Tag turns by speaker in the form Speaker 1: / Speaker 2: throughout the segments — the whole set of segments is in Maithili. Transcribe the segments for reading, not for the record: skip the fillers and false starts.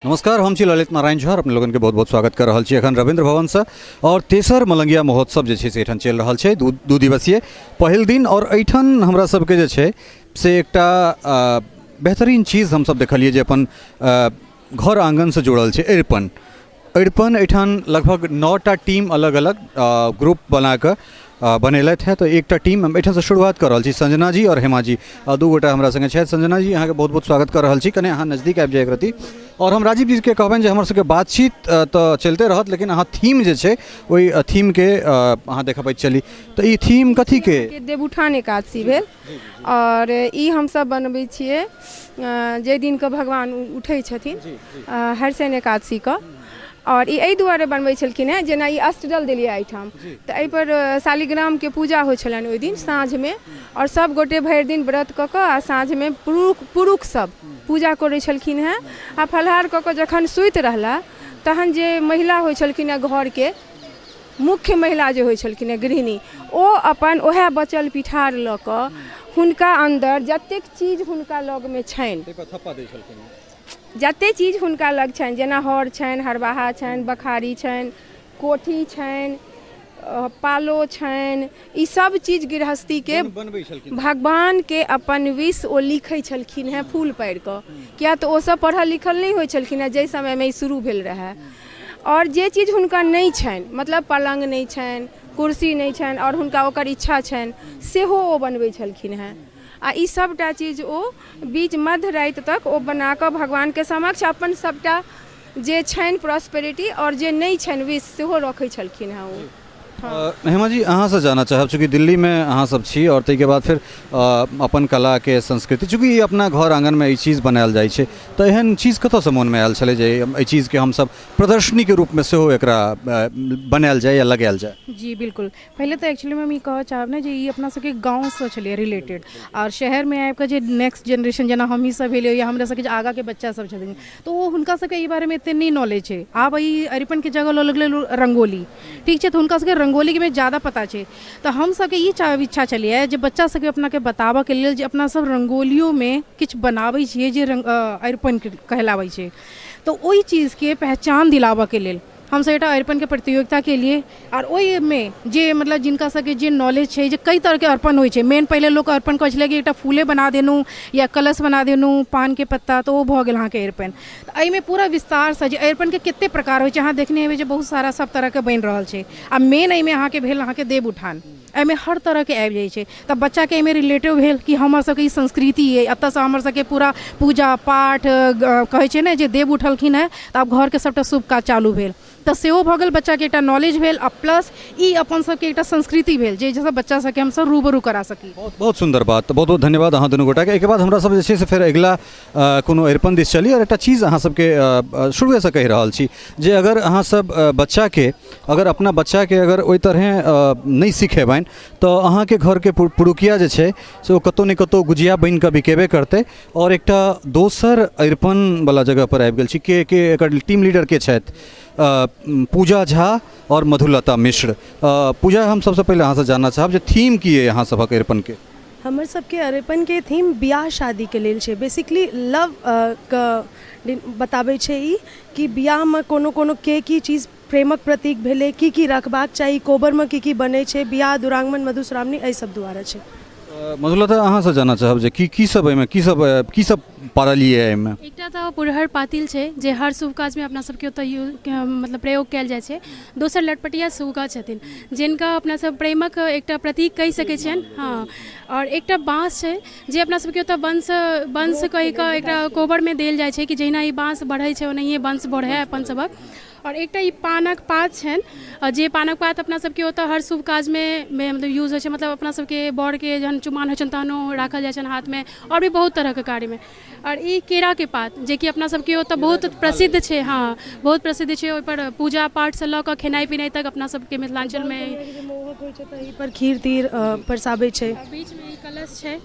Speaker 1: नमस्कार, हम छी ललित नारायण झा, अपने लोगन के बहुत बहुत स्वागत कर रहल छी एखन रविन्द्र भवन से। और तेसर मलंगिया महोत्सव जे छै से एहिठाम चलि रहल छै दू दिवसीय पहिल दिन। और एहिठाम हमरा सबके जे छै से एकटा बेहतरीन चीज हमसब देखलियै जे अपन घर आङ्गनसँ जुड़ल छै अरिपन। अरिपन एहिठाम लगभग 9टा टीम अलग अलग ग्रुप बनाकऽ बनेलथि हेँ। तऽ एकटा टीम हम एहिठामसँ शुरुआत कऽ रहल छी, संजना जी आओर हेमा जी, दू गोटा हमरा सङ्गे छथि। संजना जी, अहाँके बहुत बहुत स्वागत कऽ रहल छी। कने अहाँ नजदीक आबि जाइ एक रत्ती। आओर हम राजीव जीके कहबनि जे हमर सबके बातचीत तऽ चलिते रहत, लेकिन अहाँ थीम जे छै ओहि थीमके अहाँ देखबैत चली। तऽ ई थीम कथीके?
Speaker 2: देवउठान एकादशी भेल आओर ई हमसब बनबै छियै जाहि दिनके भगवान उठै छथिन, हरिशयन एकादशीके। आओर ई एहि दुआरे बनबै छलखिन हेँ, जेना ई अष्टदल देलियै एहिठाम, तऽ एहिपर शालिग्रामके पूजा होइ छलनि ओहि दिन साँझमे। आओर सभ गोटे भरि दिन व्रत कऽ कऽ आ साँझमे पुरुषसभ पूजा करै छलखिन हेँ। आ फलाहार कऽ कऽ जखन सुति रहला, तहन जे महिला होइ छलखिन हेँ, घरके मुख्य महिला जे होइ छलखिन हेँ, गृहिणी, ओ अपन ओएह बचल पिठार लऽ कऽ हुनका अन्दर जतेक चीज हुनका लगमे छनि, जतेक चीज हुनका लग छनि, जेना हर छनि, हरबाहा छनि, बखारी छनि, कोठी छनि, पालो छनि, ई सब चीज गृहस्थीके भगवानके अपन विष ओ लिखै छलखिन हेँ फूल पारि कऽ, किया तऽ ओसब पढ़ल लिखल नहि होइ छलखिन हेँ जाहि समयमे ई शुरू भेल रहै। आओर जे चीज हुनका नहि छनि, मतलब पलङ्ग नहि छनि, कुर्सी नहि छनि, आओर हुनका ओकर इच्छा छनि, सेहो ओ बनबै छलखिन हेँ। आ ई सभटा चीज ओ बीच मध्य राति तक ओ बनाकऽ भगवानके समक्ष अपन सभटा जे छनि प्रॉस्पेरिटी आओर जे नहि छनि विश, सेहो रखै छलखिन हेँ ओ।
Speaker 1: हेमा जी, अहाँसँ जानऽ चाहब, चूँकि दिल्लीमे अहाँ सब छी आओर ताहिके बाद फेर अपन कलाके संस्कृति, चूँकि ई अपना घर आङ्गनमे ई चीज बनायल जाइ छै, तऽ एहन चीज कतऽसँ मोनमे आयल छलै जे एहि चीजके हमसब प्रदर्शनीके रूपमे सेहो एकरा बनायल जाय या लगायल जाय?
Speaker 3: जी बिल्कुल। पहिले तऽ एक्चुअलीमे हम ई कहऽ चाहब ने जे ई अपना सबके गाँवसँ छलैए रिलेटेड, आओर शहरमे आबिकऽ जे नेक्स्ट जेनरेशन, जेना हमहीं सब भेलियै या हमरा सबके जे आगाँके बच्चा सब छथिन, तऽ ओ हुनका सबके एहि बारेमे एते नहि नॉलेज छै। आब ई अरिपनके जगह लऽ लेलकै रङ्गोली, ठीक छै? तऽ हुनका सबके रङ्गोलीके जादा पता छै। तऽ हम सबके ई इच्छा छलैए जे बच्चा सबके अपनाके बताबऽके लेल जे अपना सब रङ्गोलियोमे किछु बनाबै छियै जे अरिपन कहलाबै छै, तऽ ओहि चीजके पहचान दिलाबऽके लेल हमसब एकटा अरिपनके प्रतियोगिता केलियै। आओर ओहिमे जे मतलब जिनका सबके जे नॉलेज छै जे कई तरहके अरिपन होइ छै। मेन पहिले लोक अरिपन कहै छलै कि एकटा फूले बना देलहुँ या कलश बना देलहुँ, पानके पत्ता, तऽ ओ भऽ गेल अहाँके अरिपन। तऽ एहिमे पूरा विस्तारसँ जे अरिपनके कते प्रकार होइ छै, अहाँ देखने हेबै जे बहुत सारा सब तरहके बनि रहल छै। आओर मेन एहिमे अहाँके भेल अहाँके देव उठान, एहिमे हर तरहके आबि जाइ छै। तऽ बच्चाके एहिमे रिलेटिव भेल कि हमर सबके ई संस्कृति अइ, एतऽसँ हमर सबके पूरा पूजा पाठ कहै छै ने जे देव उठलखिन हेँ, तऽ आब घरके सबटा शुभ काज चालू भेल। तऽ सेहो भऽ गेल, बच्चाके एकटा नॉलेज भेल आ प्लस ई अपन सबके एकटा संस्कृति भेल जाहिसँ बच्चा सबके हमसब रूबरू करा सकी।
Speaker 1: बहुत बहुत सुन्दर बात, बहुत बहुत धन्यवाद अहाँ दुनू गोटाके। एहिके बाद हमरा सब जे छै से फेर अगिला कोनो अरिपन दिस चली। आओर एकटा चीज अहाँ सबके शुरुएसँ कहि रहल छी जे अगर अहाँ सब बच्चाके, अगर अपना बच्चाके अगर ओहि तरहेँ नहि सिखेबनि, तऽ अहाँके घरके पुरुकिया जे छै से ओ कतहु ने कतहु गुजिया बनिकऽ बिकेबे करतै। आओर एकटा दोसर अरिपनवला जगहपर आबि गेल छी। के के एकर टीम लीडर के छथि? पूजा झा आओर मधुलता मिश्र। पूजा, हम सबसँ पहिले अहाँसँ जानऽ चाहब जे थीम की अइ अहाँ सभक अरिपनके?
Speaker 4: हमर सबके अरिपनके थीम बियाह शादीके लेल छै। बेसिकली लव के बताबै छै ई कि बियाहमे कोनो कोनो के की चीज प्रेमक प्रतीक भेलै, की की रखबाक चाही, कोबरमे की की बनै छै, बियाह दुरागमन, मधुश्रावणी, एहि सब दुआरे छै।
Speaker 1: मधुलता, अहाँसँ जानऽ चाहब जे की की सब एहिमे, की सब की सब पारलियै एहिमे?
Speaker 5: एकटा तऽ पुरहर पातिल छै जे हर शुभ काजमे अपना सबके ओतऽ यूज, मतलब प्रयोग कयल जाइ छै। दोसर लटपटिया सुग्गा छथिन, जिनका अपना सब प्रेमक एकटा प्रतीक कहि सकै छियनि। हँ, आओर एकटा बाँस छै जे अपना सबके ओतऽ वंश वंश कहि कऽ एकटा कोबरमे देल जाइ छै कि जहिना ई बाँस बढ़ै छै, ओनाहिये वंश बढ़ै अपन सभक। आओर एकटा ई पानक पात छनि, जे पानक पात अपना सबके ओतऽ हर शुभ काजमे मतलब यूज होइ छै। मतलब अपना सबके बरके जहन चुमाओन होइ छनि, तहन ओ राखल जाइ छनि हाथमे, आओर भी बहुत तरहके कार्यमे। आओर ई केराके पात, जेकि अपना सबके ओतऽ बहुत प्रसिद्ध छै। हँ, बहुत प्रसिद्ध छै। ओहिपर पूजा पाठसँ लऽ कऽ खेनाइ पिनाइ तक अपना सबके मिथिलाञ्चलमे
Speaker 4: मोहक होइ छै, तऽ एहिपर खीर तीर परसाबै छै।
Speaker 5: बीचमे ई कलश छै।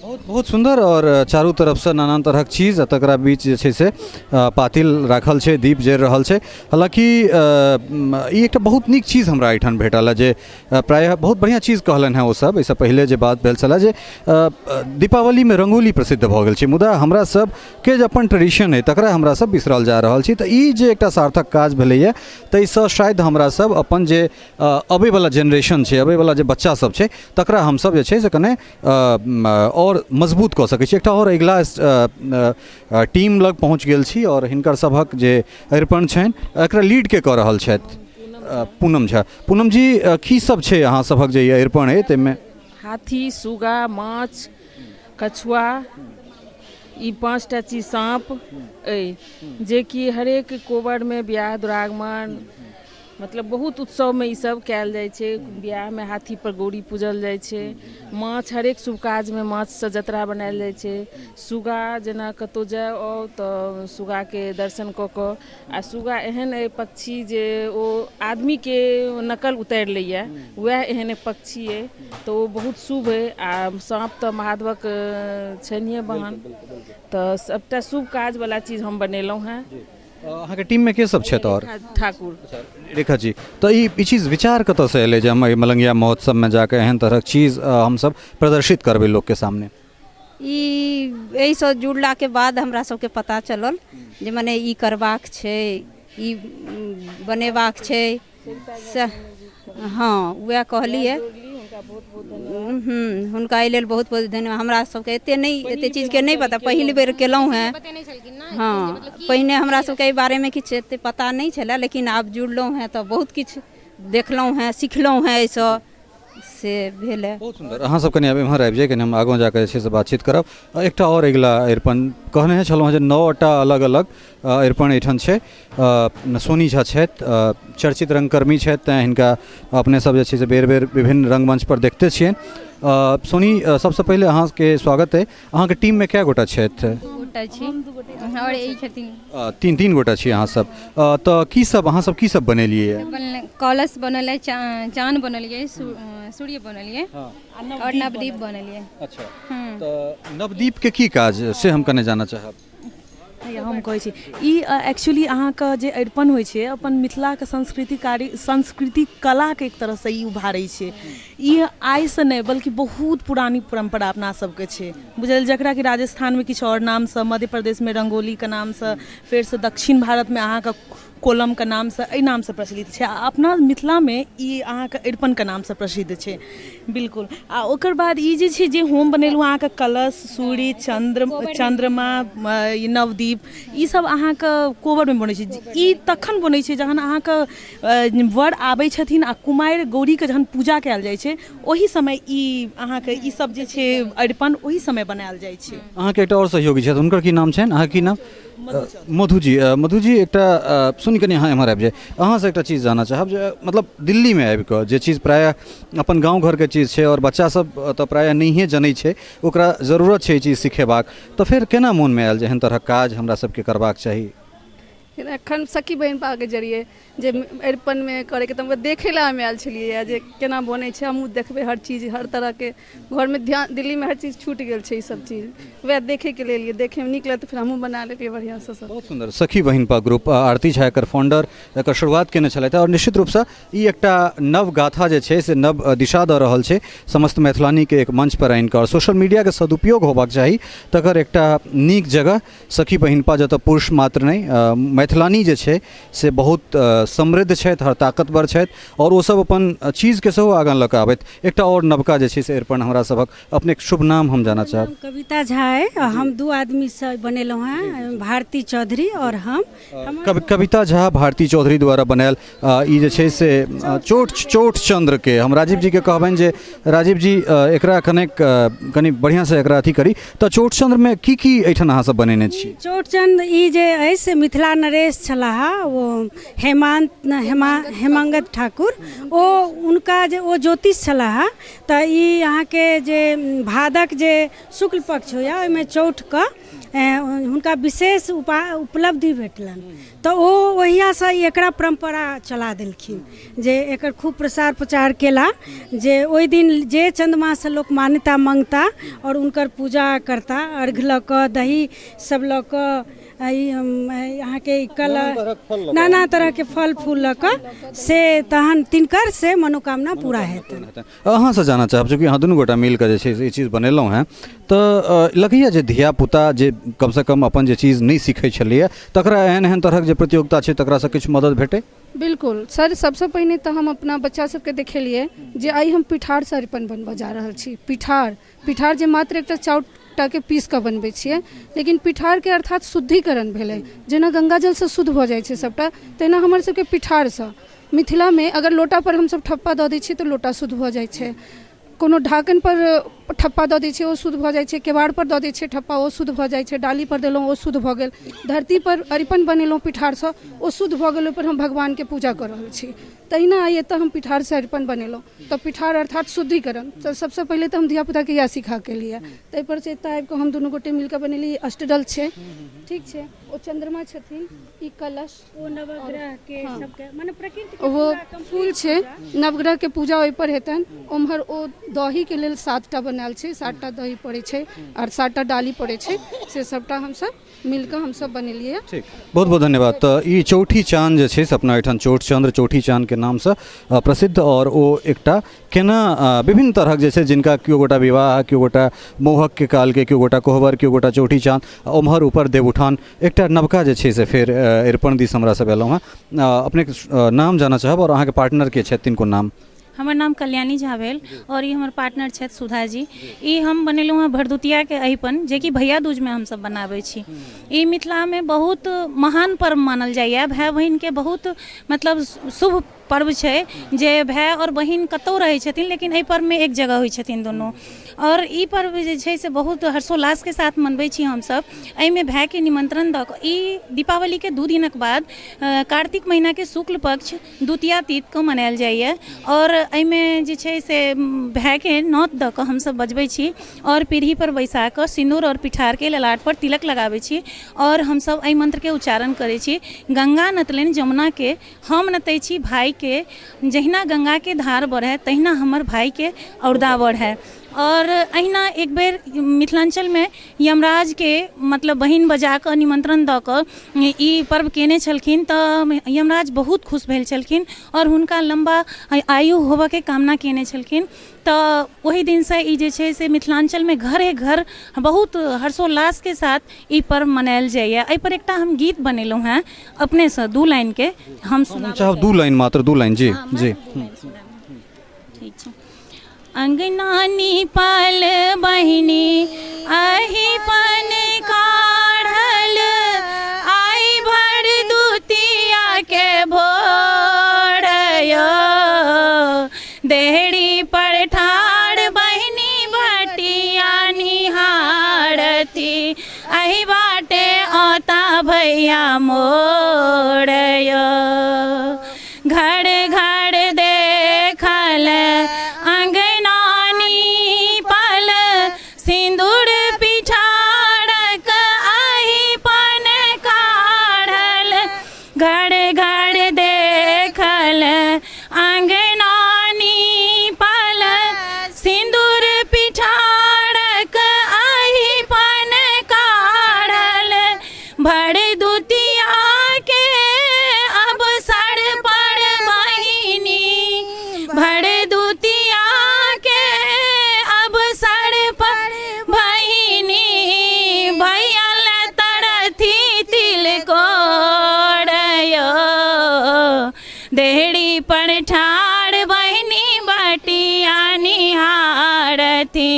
Speaker 1: बहुत बहुत सुन्दर आओर चारू तरफसँ नानान तरहक चीज आ तकरा बीच जे छै से पातिल राखल छै, दीप जरि रहल छै। हालाँकि ई एकटा बहुत नीक चीज हमरा एहिठाम भेटल हँ जे प्रायः बहुत बढ़िआँ चीज कहलनि हेँ ओसभ। एहिसँ पहिले जे बात भेल छलए जे दीपावलीमे रङ्गोली प्रसिद्ध भऽ गेल छै, मुदा हमरा सबके जे अपन ट्रेडिशन अइ तकरा हमरा सब बिसरल जा रहल छी। तऽ ई जे एकटा सार्थक काज भेलैए ताहिसँ शायद हमरा सब अपन जे अबैवला जेनरेशन छै, अबैवला जे बच्चा सब छै, तकरा हमसब जे छै से कने आओर मजबूत कऽ सकै छी। एकटा आओर अगिला टीम लग पहुँच गेल छी आओर हिनकर सभक जे अरिपन छनि एकरा लीड के कऽ रहल छथि? पूनम झा। पूनम जी, की सब छै अहाँ सभक जे ई अरिपन अइ ताहिमे?
Speaker 6: हाथी, सुगा, माछ, कछुआ, ई 5टा चीज, साँप अइ, जेकि हरेक कोबरमे, बियाह दुरागमन, मतलब बहुत उत्सवमे ई सब कयल जाइ छै। बियाहमे हाथीपर गौरी पूजल जाइ छै। माछ हरेक शुभ काजमे माछसँ जतरा बनायल जाइ छै। सुगा जेना कतहु जाउ आउ तऽ सुगाके दर्शन कऽ कऽ, आ सुगा एहन अइ पक्षी जे ओ आदमीके नकल उतारि लैए, वएह एहन एक पक्षी अइ, तऽ ओ बहुत शुभ अइ। आ साँप तऽ महादेवक छैन्हिए वाहन, तऽ सबटा शुभ काजवला चीज हम बनेलहुँ हेँ।
Speaker 1: अहाँके टीममे के सब छथि? आओर
Speaker 6: ठाकुर
Speaker 1: रेखा जी। तऽ ई ई चीज विचार कतऽसँ एलै जे हम एहि मलंगिया महोत्सवमे जाकऽ एहन तरहक चीज हमसब प्रदर्शित करबै लोकके सामने?
Speaker 7: ई एहिसँ जुड़लाके बाद हमरा सबके पता चलल जे मने ई करबाक छै, ई बनेबाक छै। से हँ, उएह कहलियै। हुनका एहि लेल बहुत बहुत धन्यवाद। हमरा सबके एते नहि, एते चीजके नहि पता, पहिल बेर केलहुँ हेँ। हँ, पहिने हमरा सबके एहि बारेमे किछु एते पता नहि छलए, लेकिन आब जुड़लहुँ हेँ तऽ बहुत किछु देखलहुँ हेँ, सिखलहुँ हेँ, एहिसँ से भेल है।
Speaker 1: बहुत सुन्दर। अहाँ सब कनि आब एम्हर आबि जाए, कनि हम आगाँ जाकऽ जे छै से बातचीत करब। एकटा आओर अगिला अरिपन कहने छलहुँ जे 9टा अलग अलग अरिपन एहिठाम छै। सोनी झा छथि, चर्चित रङ्गकर्मी छथि, तैँ हिनका अपने सब जे छै से बेर बेर विभिन्न रङ्गमञ्च पर देखते छियनि। सोनी, सबसँ पहिले अहाँके स्वागत अइ। अहाँके टीममे कए गोटा छथि?
Speaker 8: गोटा छी आओर ई छथिन।
Speaker 1: तीन तीन गोटा छी अहाँ सब। तऽ की सब अहाँ सब की सब बनेलियै?
Speaker 8: बनलै कलश बनल, चाँद बनलियै, सूर्य बनलियै आओर नवदीप बनलियै।
Speaker 1: अच्छा, तऽ नवदीपके की काज से हम कने जानऽ चाहब।
Speaker 9: हम कहै छी, ई एक्चुअली अहाँके जे अरिपन होइ छै, अपन मिथिलाके संस्कृति कार्य संस्कृति कलाके एक तरहसँ ई उभारै छै। ई आइसँ नहि, बल्कि बहुत पुरानी परम्परा अपना सबके छै, बुझल? जकरा कि राजस्थानमे किछु आओर नामसँ, मध्य प्रदेशमे रङ्गोलीके नामसँ, फेरसँ दक्षिण भारतमे अहाँके कोलमके नामसँ, एहि नामसँ प्रचलित छै। आ अपना मिथिलामे ई अहाँके अरिपनके नामसँ प्रसिद्ध छै, बिल्कुल। आ ओकर बाद ई जे छै, जे हम बनेलहुँ अहाँके कलश, सूर्य, चन्द्र, चन्द्रमा, ई नवदीप, ई सब अहाँके कोबरमे बनै छै। ई तखन बनै छै जहन अहाँके वर आबै छथिन आ कुमारि गौरीके जहन पूजा कयल जाइ छै, ओहि समय ई अहाँके ई सब जे छै अरिपन ओहि समय बनायल जाइ छै।
Speaker 1: अहाँके एकटा आओर सहयोगी छथि, हुनकर की नाम छनि? अहाँके की नाम? मधुजी। मधुजी, एकटा सुनि कनि अहाँ एम्हर आबि जाइ, अहाँसँ एकटा चीज जानऽ चाहब जे मतलब दिल्लीमे आबि कऽ जे चीज प्रायः अपन गाँव घरके चीज छै आओर बच्चा सब तऽ प्रायः नहिए जनै छै, ओकरा जरूरत छै ई चीज सिखेबाक, तऽ फेर केना मोनमे आयल जे एहन तरहक काज हमरा सबके करबाक चाही?
Speaker 10: एखन सखी बहिनपाके जरिए जे अरिपनमे करैके, तऽ हम देखै लए हम आयल छलियै जे केना बनै छै, हमहूँ देखबै हर चीज, हर तरहके घरमे ध्यान। दिल्लीमे हर चीज छूटि गेल छै, ई सब चीज वएह देखैके लेल एलियै। देखैमे नीक लगल तऽ फेर हमहूँ बना लेलियै बढ़िआँसँ सब।
Speaker 1: बहुत सुन्दर। सखी बहिनपा ग्रुप, आरती झा एकर फाउंडर, एकर शुरुआत केने छलथि आओर निश्चित रूपसँ ई एकटा नव गाथा जे छै से नव दिशा दऽ रहल छै समस्त मैथिलानीके एक मंच पर आनि कऽ, आओर सोशल मीडियाके सदुपयोग होबाक चाही, तकर एकटा नीक जगह सखी बहिनपा, जतऽ पुरुष मात्र नहि, मैथिलानी जे छै से बहुत समृद्ध छथि, हर ताकतवर छथि आओर ओसब अपन चीजके सेहो आगाँ लऽ कऽ आबथि। एकटा आओर नवका जे छै से अरिपन हमरा सभक, अपनेके शुभ नाम हम जानऽ चाहब।
Speaker 11: कविता झा अइ। हम दू आदमीसँ बनेलहुँ हेँ, भारती चौधरी आओर हम।
Speaker 1: कविता झा, भारती चौधरी द्वारा बनायल ई जे छै से चोट चौठ चंद्रके हम राजीव जीके कहबनि जे राजीव जी एकरा कनेक कनि बढ़िआँसँ एकरा अथी करी। तऽ चौठ चंद्रमे की की एहिठाम अहाँ सब बनेने छी?
Speaker 11: चौठचंद्र ई जे अछि से मिथिला नरेश छलाह ओ हेमांत हेमा हेमांगद ठाकुर, ओ हुनका जे ओ ज्योतिष छलाह, तऽ ई अहाँके जे भादक जे शुक्ल पक्ष होइए ओहिमे चौठके हुनका विशेष उपा उपलब्धि भेटलनि तऽ ओ ओहियासँ एकरा परम्परा चला देलखिन जे एकर खूब प्रसार प्रचार केला जे ओहि दिन जे चन्द्रमासँ लोक मान्यता मङ्गता आओर हुनकर पूजा करता अर्घ लऽ कऽ दही सब लऽ कऽ ई अहाँके ई कल नाना तरहके फल फूल लऽ कऽ से तहन तिनकर से मनोकामना पूरा हेतनि।
Speaker 1: अहाँसँ जानऽ चाहब चूँकि अहाँ दुनू गोटा मिलि कऽ जे छै से ई चीज बनेलहुँ हेँ तऽ लगैए जे धियापुता जे कमसँ कम अपन जे चीज नहि सीखै छलैए तकरा एहन एहन तरहक जे प्रतियोगिता छै तकरासँ किछु मदति भेटै?
Speaker 10: बिल्कुल सर, सबसँ पहिने तऽ हम अपना बच्चा सबके देखेलियै जे आइ हम पिठारसँ अरिपन बनबऽ जा रहल छी। पिठार, पिठार जे मात्र एकटा चाउर टाके पीस कऽ बनबै छियै, लेकिन पिठारके अर्थात शुद्धिकरण भेलै। जेना गङ्गाजलसँ शुद्ध भऽ जाइ छै सबटा, तहिना हमर सबके पिठारसँ। मिथिलामे अगर लोटापर हमसब ठप्पा दऽ दै छियै तऽ लोटा शुद्ध भऽ जाइ छै। कोनो ढाकनपर ठप्पा दऽ दै छियै ओ शुद्ध भऽ जाइ छै, केबाड़पर दऽ दै छियै ठप्पा ओ शुद्ध भऽ जाइ छै, डालीपर देलहुँ ओ शुद्ध भऽ गेल, धरतीपर अरिपन बनेलहुँ पिठारसँ ओ शुद्ध भऽ गेल, ओहिपर हम भगवानके पूजा कऽ रहल छी। तहिना आइ एतऽ हम पिठारसँ अरिपन बनेलहुँ तऽ पिठार अर्थात शुद्धिकरण। तऽ सबसँ पहिले तऽ हम धियापुताके इएह सिखाकऽ एलियै। ताहिपर सँ एतऽ आबिकऽ हम दुनू गोटे मिलिकऽ बनेलियै। अष्टदल छै, ठीक छै, ओ चन्द्रमा छथिन, ई कलश,
Speaker 11: ओ नवग्रहके सबके मने प्रकृतिके
Speaker 10: ओ
Speaker 11: पूरा complete
Speaker 10: फूल छै,
Speaker 11: पूजा।
Speaker 10: नवग्रहके पूजा ओहिपर हेतनि। ओम्हर ओ दहीके लेल 7टा बनायल छै, 7टा दही पड़ै छै आर 7टा डाली पड़ै छै, से सबटा हमसब मिलकऽ हमसब बनेलियै।
Speaker 1: ठीक, बहुत बहुत धन्यवाद। तऽ ई चौठी चाँद जे छै से अपना एहिठाम चौठचन्द्र चौठी चाँदके नामसँ प्रसिद्ध आओर ओ एकटा केना विभिन्न तरहक जे छै जिनका केओ गोटा विवाह, केओ गोटा मौहकके कालके, केओ गोटा कोहबर, केओ गोटा चौठी चाँद, ओम्हर ऊपर देवउठान, एकटा नवका जे छै से फेर अरिपन दिस हमरा सब एलहुँ हेँ। अपनेके नाम जानऽ चाहब आओर अहाँके पार्टनर के छथि तिनको नाम।
Speaker 12: हमर नाम कल्याणी झा भेल आओर ई हमर पार्टनर छथि सुधा जी। ई हम बनेलहुँ हेँ भरदुतियाके अहिपन, जेकि भैया दूजमे हमसब बनाबै छी। ई मिथिलामे बहुत महान पर्व मानल जाइए। भाय बहिनके बहुत मतलब शुभ पर्व छै जे भाय आओर बहिन कतहु रहै छथिन लेकिन एहि पर्वमे एक जगह होइ छथिन दुनू। आओर ई पर्व जे छै से बहुत हर्षोल्लासके साथ मनबै छी हमसब। एहिमे भायके निमन्त्रण दऽ कऽ ई दीपावलीके 2 दिनक बाद कार्तिक महिनाके शुक्ल पक्ष द्वितीया तिथिके मनायल जाइए। आओर एहिमे जे छै से भायके नोत दऽ कऽ हमसब बजबै छी आओर पीढ़ीपर बैसा कऽ सिन्दूर आओर पिठारके ललाटपर तिलक लगाबै छी आओर हमसब एहि मन्त्रके उच्चारण करै छी। गङ्गा नतलनि जमुनाके, हम नतै छी भाइके, जहिना गङ्गाके धार बढ़ै तहिना हमर भाइके औरदा बढ़ै। आओर अहिना एक बेर मिथिलाञ्चलमे यमराजके मतलब बहिन बजाकऽ निमन्त्रण दऽ कऽ ई पर्व कयने छलखिन तऽ यमराज बहुत खुश भेल छलखिन आओर हुनका लम्बा आयु होबऽके कामना कयने छलखिन। तऽ ओहि दिनसँ ई जे छै से मिथिलाञ्चलमे घरे घर बहुत हर्षोल्लासके साथ ई पर्व मनायल जाइए। एहिपर एकटा हम गीत बनेलहुँ हेँ अपनेसँ 2 लाइनके हम
Speaker 1: सुनाबऽ चाहब। 2 लाइन, मात्र 2 लाइन। जी जी,
Speaker 12: ठीक छै। अङ्गना नीपल बहिनी अहिपन काढ़ल, आइ भर दुतियाके भोर यौ, देहरी पर ठाढ़ बहिनी बटिया निहारती, एहि बाटे औता भैया मोर यौ। घर घर देखल अंगना नीपल, सिन्दूर पिठारक अहिपन काढ़ल, घर घर देखल अंगना नीपल, सिन्दूर पिठारक अहिपन काढ़ल, भर दुतिया के अवसर पर बहिनी, भर दुतिया के अवसर पर बहिनी, भैया ले तरथी तिलकोर यौ, देहरी पर ठाढ़ बहिनी बटिया निहारती,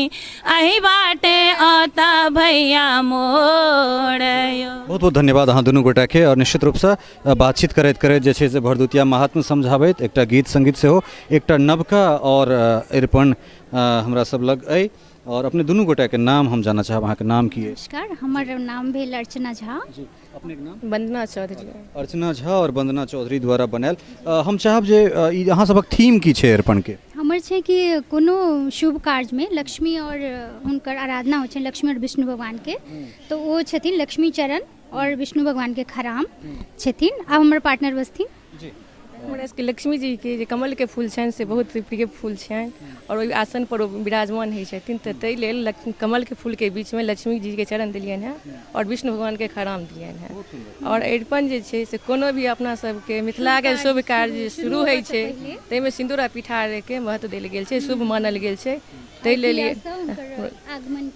Speaker 12: एहि बाटे औता भैया मोर यौ।
Speaker 1: बहुत बहुत धन्यवाद अहाँ दुनू गोटाके। आओर निश्चित रूपसँ बातचीत करैत करैत जे छै से भरदुतिया महात्म्य समझाबैत एकटा गीत सङ्गीत सेहो एकटा नवका आओर अरिपन हमरा सब लग अइ। आओर अपने दुनू गोटाके नाम हम जानऽ चाहब, अहाँके नाम की अछि?
Speaker 13: नमस्कार, हमर नाम भेल अर्चना झा।
Speaker 1: अपनेके नाम?
Speaker 13: वंदना चौधरी।
Speaker 1: अर्चना झा आओर वंदना चौधरी द्वारा बनायल। हम चाहब जे ई अहाँ सभक थीम की छै अरिपनके?
Speaker 14: हमर छै कि कोनो शुभ कार्यमे लक्ष्मी आओर हुनकर आराधना होइ छनि, लक्ष्मी आओर विष्णु भगवानके, तऽ ओ छथिन लक्ष्मी चरण आओर विष्णु भगवानके खराम छथिन। आब हमर पार्टनर बजथिन।
Speaker 1: जी।
Speaker 13: हमरा सबके लक्ष्मी जीके जे कमलके फूल छनि से बहुत प्रिय फूल छनि आओर ओहि आसनपर ओ विराजमान होइ छथिन, तऽ ताहि लेल कमलके फूलके बीचमे लक्ष्मी जीके चरण देलियनि हेँ आओर विष्णु भगवानके खराम देलियनि हेँ। आओर अरिपन जे छै से कोनो भी अपना सबके मिथिलाके शुभ कार्य शुरू होइ छै ताहिमे सिन्दूर आ पिठारके महत्व देल गेल छै, शुभ मानल गेल छै, ताहि लेल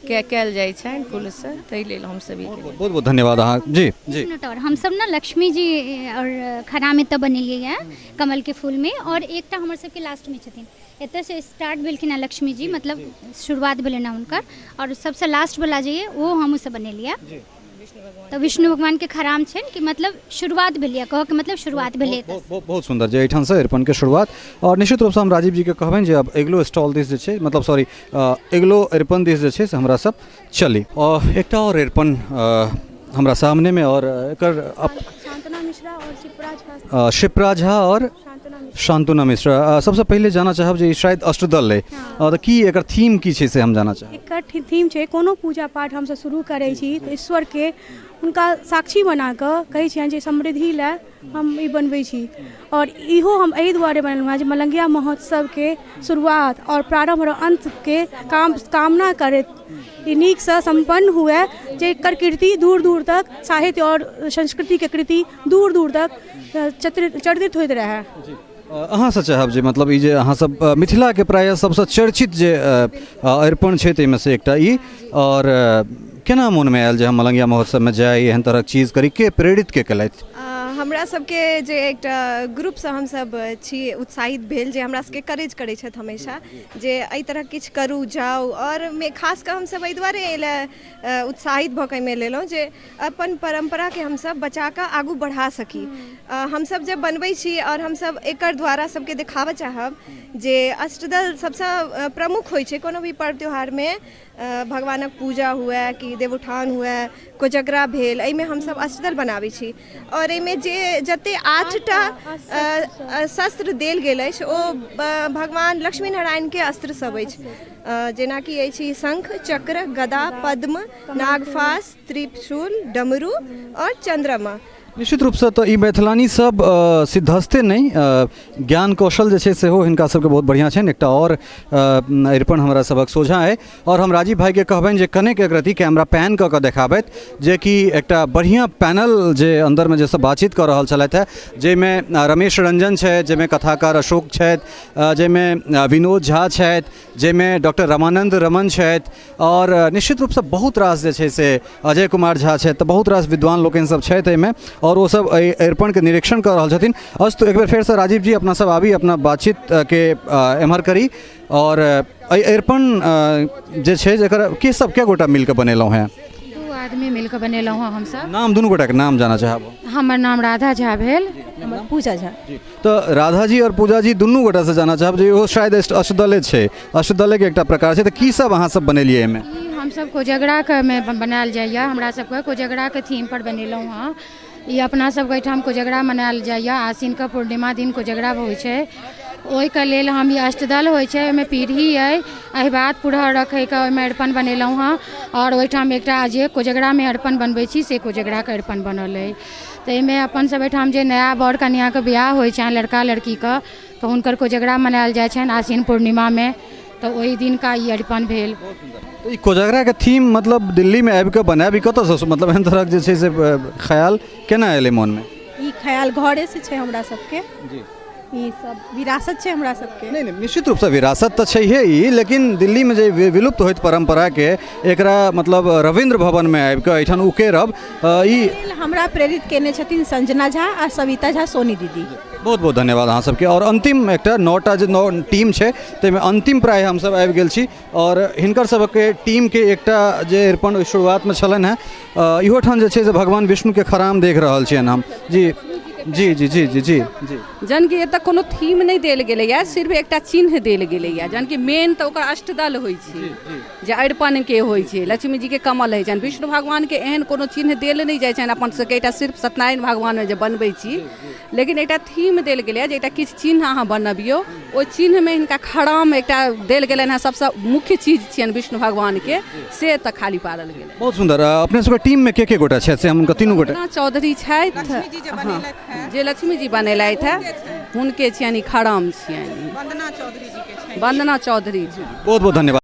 Speaker 13: कयल जाइ छनि फूलसँ, ताहि लेल हमसब ई
Speaker 1: बहुत बहुत धन्यवाद अहाँ। जी जी।
Speaker 14: मिनट आओर हमसब ने लक्ष्मी जी आओर खराम एतऽ बनेलियै यऽ कमलके फूलमे, आओर एकटा हमर सबके लास्टमे छथिन, एतऽसँ स्टार्ट भेलखिन हँ लक्ष्मी जी, मतलब शुरुआत भेलनि हँ हुनकर, आओर सबसँ लास्टवला जे यऽ ओ हमहूँ सब बनेलियै। तऽ विष्णु भगवानके खराम छनि कि मतलब शुरुआत भेलै, कहऽके मतलब शुरुआत भेलै।
Speaker 1: बहुत बहुत सुन्दर जे एहिठामसँ अरिपनके शुरुआत। आओर निश्चित रूपसँ हम राजीव जीके कहबनि जे आब अगिलो स्टॉल दिस जे छै, मतलब सॉरी, अगिलो अरिपन दिस जे छै से हमरा सब चली। एकटा आओर अरिपन हमरा सामनेमे, आओर एकर
Speaker 15: शांतना मिश्रा आओर शिप्रा झा।
Speaker 1: शिप्रा झा आओर शांतना मिश्रा। सबसँ पहिले जानऽ चाहब जे ई शायद अष्टदल अइ, तऽ की एकर थीम की छै से हम जानऽ चाहब।
Speaker 15: एकर थीम छै कोनो पूजा पाठ हमसब शुरू करै छी तऽ ईश्वरके हुनका साक्षी बनाकऽ कहै छियनि जे समृद्धि लए हम ई बनबै छी। आओर इहो हम एहि दुआरे बनेलहुँ हेँ जे मलंगिया महोत्सवके शुरुआत आओर प्रारम्भ आओर अन्तके कामना करैत ई नीकसँ सम्पन्न हुए, जे एकर कृति दूर दूर तक साहित्य आओर संस्कृतिके कृति दूर दूर तक चर्चित होइत रहए।
Speaker 1: अहाँसँ चाहब जे मतलब ई जे अहाँसब मिथिलाके प्रायः सबसँ चर्चित जे अरिपन छै ताहिमे से एकटा ई, आओर केना मोनमे आयल जे हम मलंगिया महोत्सवमे जाइ, एहन तरहक चीज करी, के प्रेरित के केलथि?
Speaker 16: हमरा सबके जे एकटा ग्रुपसँ हमसब छी उत्साहित भेल जे हमरा सबके करेज करै छथि हमेशा जे एहि तरहक किछु करू जाउ। आओर मे खास कऽ हमसब एहि दुआरे एहि लए उत्साहित भऽ कऽ एहिमे लेलहुँ जे अपन परम्पराके हमसब बचा कऽ आगू बढ़ा सकी। हमसब जब बनबै छी आओर हमसब एकर द्वारा सबके देखाबऽ चाहब जे अष्टदल सबसँ प्रमुख होइ छै कोनो भी पर्व त्योहारमे, भगवानक पूजा हुए कि देवउठान हुए, कोजगरा भेल, एहिमे हमसब अष्टदल बनाबै छी। आओर एहिमे जे जते 8टा शस्त्र देल गेल अछि ओ भगवान लक्ष्मी नारायणके अस्त्र सब अछि, जेनाकि अछि शंख, चक्र, गदा, पद्म, नागफास, त्रिशूल, डमरू आओर चन्द्रमा।
Speaker 1: निश्चित रूपसँ तऽ ई मैथिलानी सब सिद्धहस्ते नहि, ज्ञान कौशल जे छै सेहो हिनका सबके बहुत बढ़िआँ छनि। एकटा आओर अरिपन हमरा सभक सोझाँ अइ, आओर हम राजीव भाइके कहबनि जे कनेक एक रत्ती कैमरा पैन कऽ कऽ देखाबथि, जेकि एकटा बढ़िआँ पैनल जे अन्दरमे जे सब बातचीत कऽ रहल छलथि हेँ, जाहिमे रमेश रंजन छथि, जाहिमे कथाकार अशोक छथि, जाहिमे विनोद झा छथि, जाहिमे डॉक्टर रमानन्द रमन छथि, आओर निश्चित रूपसँ बहुत रास जे छै से अजय कुमार झा छथि। तऽ बहुत रास विद्वान लोकनि सब छथि एहिमे, आओर ओ सब एहि अरिपनके निरीक्षण कऽ रहल छथिन। अस्तु, एक बेर फेरसँ राजीव जी अपना सब आबी, अपना बातचीतके एम्हर करी। आओर एहि अरिपन जे छै जकर के सब कए गोटा मिलके बनेलहुँ हेँ?
Speaker 17: 2 आदमी मिलके बनेलहुँ हँ हमसब।
Speaker 1: नाम दुनू गोटाके नाम जानऽ चाहब।
Speaker 17: हमर नाम राधा झा भेल।
Speaker 15: हमर पूजा झा।
Speaker 1: तऽ राधा जी आओर पूजा जी दुनू गोटासँ जानऽ चाहब जे इहो शायद अष्टदले छै, अष्टदलेके एकटा प्रकार छै, तऽ की सब अहाँ सब बनेलियै एहिमे?
Speaker 17: ई हमसब कोजगराके मे बनायल जाइए, हमरा सबके कोजगराके थीम पर बनेलहुँ हँ। ई अपना सबके एहिठाम कोजगरा मनायल जाइए, आसिनके पूर्णिमा दिन कोजगरा होइ छै, ओहिके लेल हम ई अष्टदल होइ छै, ओहिमे पीढ़ी अइ, अहिबात पुरहर रखैके ओहिमे अरिपन बनेलहुँ हँ। आओर ओहिठाम एकटा जे कोजगरामे अरिपन बनबै छी से कोजगराके अरिपन बनल अइ। ताहिमे अपन सब एहिठाम जे नया बर कनिआँके बियाह होइ छनि लड़का लड़कीके, तऽ हुनकर कोजगरा मनायल जाइ छनि आसिन पूर्णिमामे, तऽ ओहि दिनका ई अरिपन भेल।
Speaker 1: तऽ ई कोजगराके थीम मतलब दिल्लीमे आबिकऽ बनायब, ई कतऽसँ मतलब एहन तरहक जे छै से ख्याल केना एलै मोनमे?
Speaker 15: ई ख्याल घरेसँ छै हमरा सबके। ई सब विरासत छै हमरा सबके।
Speaker 1: नहि नहि, निश्चित रूपसँ विरासत तऽ छैहे ई, लेकिन दिल्लीमे जे विलुप्त होइत परम्पराके एकरा मतलब रविन्द्र भवनमे आबिकऽ एहिठाम उकेरब ई
Speaker 15: हमरा प्रेरित केने छथिन संजना झा आ सविता झा सोनी दीदी।
Speaker 1: बहुत बहुत धन्यवाद अहाँ सबके। आओर अन्तिम एकटा 9टा जे 9 टीम छै ताहिमे अन्तिम प्रायः हमसब आबि गेल छी, आओर हिनकर सबके टीमके एकटा जे अरिपन शुरुआतमे छलनि हेँ, इहो ठाम जे छै से भगवान विष्णुके खराम देख रहल छियनि हम। जी। जी जी जी जी जी जी।
Speaker 18: जहन कि एतऽ कोनो थीम नहि देल गेलैए, सिर्फ एकटा चिन्ह देल गेलैए। जहन कि मेन तऽ ओकर अष्टदल होइ छै, जे अरिपनके होइ छै, लक्ष्मी जीके कमल होइ छनि, विष्णु भगवानके एहन कोनो चिन्ह देल नहि जाइ छनि। अपन सबके एकटा सिर्फ सत्यनारायण भगवानमे जे बनबै छी, लेकिन एकटा थीम देल गेलैए जे एकटा किछु चिन्ह अहाँ बनबियौ। ओहि चिन्हमे हिनका खड़ाम एकटा देल गेलनि हेँ, सबसँ मुख्य चीज छियनि विष्णु भगवानके, से एतऽ खाली पारल गेलै।
Speaker 1: बहुत सुन्दर। अपने सबके टीममे के के गोटा छथि से हम हुनका तीनू गोटा।
Speaker 18: वन्दना चौधरी छथि, हँ, जे लक्ष्मी जी बनेलथि हेँ हुनके छियनि, ई खड़ाम छियनि।
Speaker 19: वन्दना चौधरी जी के छनि।
Speaker 18: वन्दना चौधरी जी।
Speaker 1: बहुत बहुत धन्यवाद।